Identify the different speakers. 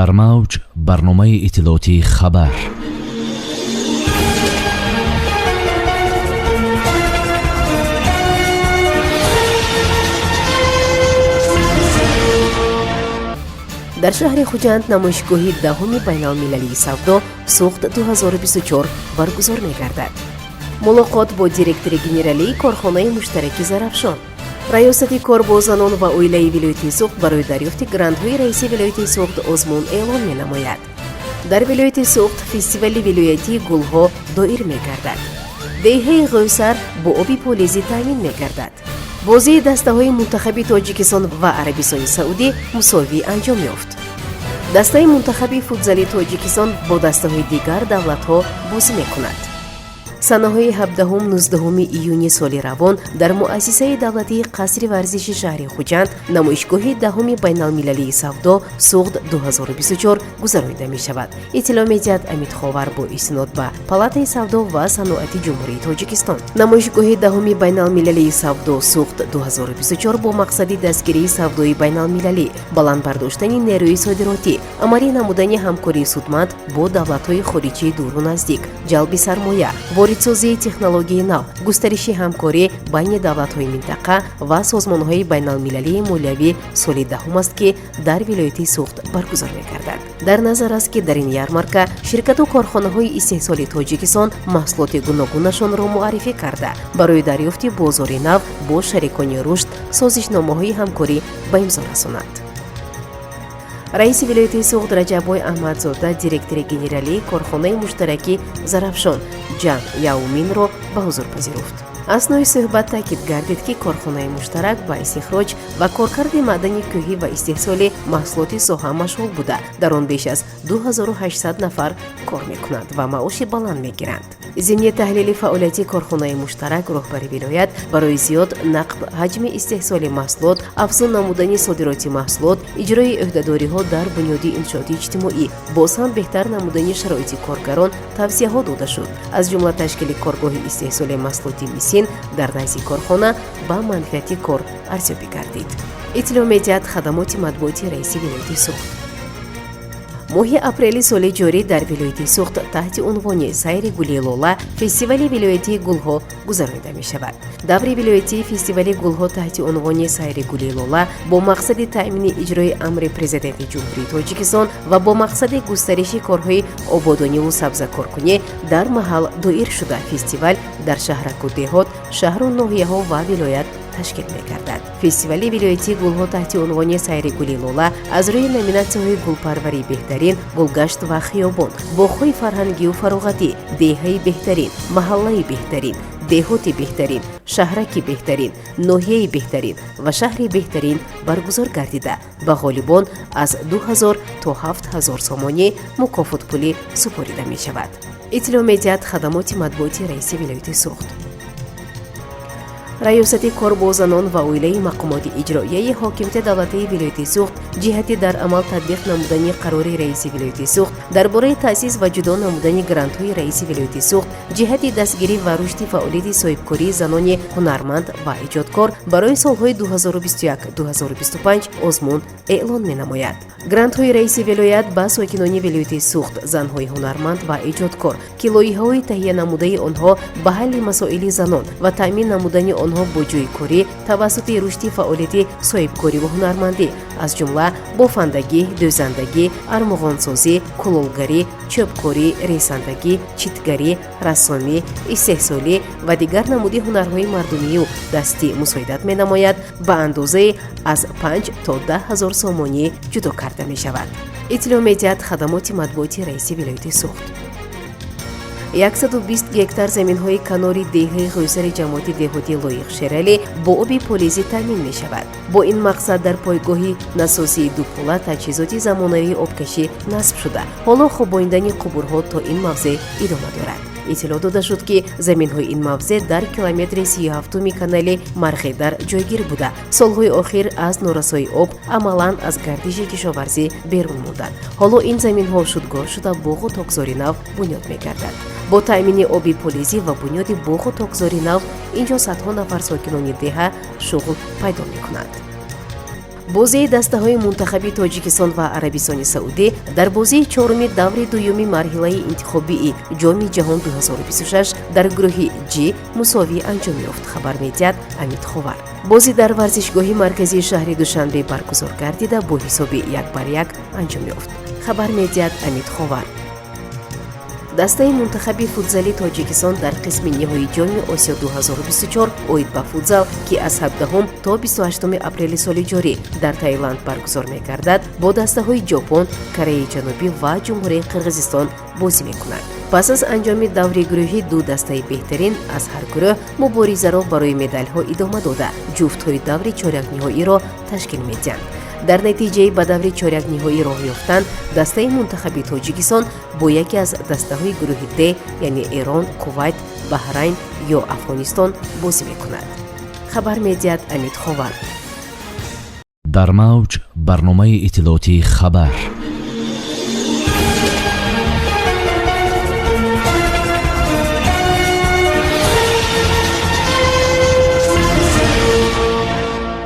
Speaker 1: Дар мавҷ барномаи иттилоотии «Хабар».
Speaker 2: Дар шаҳри Хуҷанд намоишгоҳи даҳуми байналмилалии савдо «Суғд 2024» баргузор мегардад. Мулоқот бо директори генералии корхонаи муштараки «Зарафшон». Раёсати кор бо занон ва оилаи вилояти Суғд барои дарёфти грантҳои раиси вилояти Суғд озмун эълон менамояд. Дар вилояти Суғд фестивали вилоятии гулҳо доир мегардад. Деҳаи Ғӯсар бо оби полизӣ таъмин мегардад. Бозии дастаҳои мунтахаби Тоҷикистон ва Арабистони Саудӣ мусовӣ анҷом ёфт. Дастаи мунтахаби футзали Тоҷикистон бо дастаҳои дигар давлатҳо бозӣ мекунад. Санаҳои 17-19 июни соли равон дар муассисаи давлатии Қасри варзиши шаҳри Хуҷанд намоишгоҳи даҳуми байналмилалии савдо «Суғд 2024» гузаронида мешавад, иттилоъ медиҳад Амидховар бо истинод ба Палатаи савдо ва саноати Ҷумҳурии Тоҷикистон. Намоишгоҳи даҳуми байналмилалии савдо «Суғд 2024» бо мақсади дастгирии савдои байналмилалӣ, баланд бардоштани нерӯи содиротӣ, амалӣ намудани ҳамкории судманд бо давлатҳои хориҷии дуру наздик, ҷалби сармоя, воридсозии технологияи нав, густариши ҳамкорӣ байни давлатҳои минтақа ва созмонҳои байналмилалии молиявӣ соли даҳум аст, ки дар вилояти Суғд баргузор мегардад. Дар назар аст, ки дар ин ярмарка ширкату корхонаҳои истеҳсоли Тоҷикистон маҳсулоти гуногунашонро муаррифӣ карда, барои дарёфти бозори нав бо шарикони рушд созишномаҳои ҳамкорӣ ба имзо расонанд. Раиси вилояти Суғд Раҷаббой Аҳмадзода директори генералии корхонаи муштаракӣ «Зарафшон» Ҷан Яуминро ба ҳузур пазируфт. Аснои суҳбат таъкид гардид, ки корхонаи муштарак ба истихроҷ ва коркарди маъдани кӯҳӣ ва истеҳсоли маҳсулоти соҳа машғул буда, дар он беш аз 2800 нафар кор мекунанд ва маоши баланд мегиранд. Зимни таҳлили фаъолияти корхонаи муштарак роҳбари вилоят барои зиёд нақб ҳаҷми истеҳсоли маҳсулот, афзун намудани содироти маҳсулот, иҷрои ӯҳдадориҳо дар бунёди иншооти иҷтимоӣ, боз ҳам беҳтар намудани шароити коргарон тавсияҳо дода шуд. Аз ҷумла ташкили коргоҳи истеҳсоли маҳсулоти мисин дар назди корхона ба манфиати кор арзёбӣ гардид, иттилоъ медиҳад хадамоти матбуоти раиси вилояти Суғд. Моҳи апрели соли ҷорӣ дар вилояти Суғд таҳти унвони «Сайри гули лола» фестивали вилоятии гулҳо гузаронида мешавад. Даври вилоятии фестивали гулҳо таҳти унвони «Сайри гули лола» бо мақсади таъмини иҷрои амри Президенти Ҷумҳурии Тоҷикистон ва бо мақсади густариши корҳои ободониву сабзакоркунӣ дар маҳал доир шуда, фестивал дар шаҳраку деҳот, шаҳру ноҳияҳо ва вилоят ташкил мегардад. Фестивали вилоятии гулҳо таҳти унвони «Сайри гули лола» аз рӯи номинатсияҳои гулпарварии беҳтарин, гулгашт ва хиёбон, боғҳои фарҳангию фароғатӣ, деҳаи беҳтарин, маҳаллаи беҳтарин, деҳоти беҳтарин, шаҳраки беҳтарин, ноҳияи беҳтарин ва шаҳри беҳтарин баргузор гардида, ба ғолибон аз 2000 то 7000 сомонӣ мукофотпулӣ супорида мешавад, иттилоъ медиҳад хадамоти матбуоти раиси вилояти Суғд. Раёсати кор бо занон ва оилаи мақомоти иҷроияи ҳокимияти давлатии вилояти Суғд ҷиҳати дар амал татбиқ намудани қарори раиси вилояти Суғд дар бораи таъсис ва ҷудо намудани грантҳои раиси вилояти Суғд ҷиҳати дастгирӣ ва рушди фаъолияти соҳибкории занони ҳунарманд ва эҷодкор барои солҳои 2021-2025 озмун эълон менамояд. Грантҳои раиси вилоят ба сокинони вилояти Суғд, занҳои ҳунарманд ва эҷодкор, ки лоиҳаҳои таҳия намудаи онҳо ба ҳалли масоили занон ва таъмин намудани онҳо бо ҷойи корӣ тавассути рушди фаъолияти соҳибкориву ҳунармандӣ, аз ҷумла бофандагӣ, дӯзандагӣ, армуғонсозӣ, кулолгарӣ, чӯбкорӣ, ресандагӣ, читгарӣ, рассомӣ, истеҳсолӣ ва дигар намуди ҳунарҳои мардумию дастӣ мусоидат менамояд, ба андозаи аз 5 то 10 000 сомонӣ ҷудо карда мешавад, иттилоъ медиҳад хадамоти матбуоти раиси вилояти Суғд. 120 гектар заминҳои канори деҳаи Ғӯсари ҷамоати деҳоти Лоиқ Шералӣ бо оби полизӣ таъмин мешавад. Бо ин мақсад дар пойгоҳи насосии дупола таҷҳизоти замонавии обкашӣ насб шуда, ҳоло хобонидани қубурҳо то ин мавзеъ идома дорад. Иттилоъ дода шуд, ки заминҳои ин мавзеъ дар километри 37-уми канали Марғедар ҷойгир буда, солҳои охир аз норасоии об амалан аз гардиши кишоварзӣ берун монданд. Ҳоло ин заминҳо шудгор шуда, боғу токзори нав бунёд мегардад. Бо таъмини оби полизӣ ва бунёди боғу токзори нав инҷо садҳо нафар сокинони деҳа шуғл пайдо мекунанд. Бозии дастаҳои мунтахаби Тоҷикистон ва Арабистони Саудӣ дар бозии чоруми даври дуюми марҳилаи интихобии Ҷоми ҷаҳон 2026 дар гурӯҳи Ҷ мусовӣ анҷом ёфт, хабар медиҳад Амид Ховар. Бозӣ дар варзишгоҳи марказии шаҳри Душанбе баргузор гардида, бо ҳисоби 1-1 анҷом ёфт, хабар медиҳад Амид Ховар. Дастаи мунтахаби футзали Тоҷикистон дар қисми ниҳоии Ҷоми Осиё 2024 оид ба футзал, ки аз 17 то 28 апрели соли ҷорӣ дар Таиланд баргузор мегардад, бо дастаҳои Ҷопон, Кореяи Ҷанубӣ ва Ҷумҳурии Қирғизистон бозӣ мекунад. Пас аз анҷоми даври гурӯҳӣ, ду дастаи беҳтарин аз ҳар гурӯҳ муборизаро барои медалҳо идома дода, ҷуфтҳои даври чорякниҳоиро ташкил медиҳанд. Дар натиҷаи ба даври чорякниҳоӣ роҳ ёфтан, дастаи мунтахаби Тоҷикистон бо яке аз дастаҳои гурӯҳи Д, яъне Эрон, Кувайт, Баҳрайн ё Афғонистон бозӣ мекунад, хабар медиҳад Амид Ховар.
Speaker 1: Дар мавҷ барномаи иттилоотии «Хабар».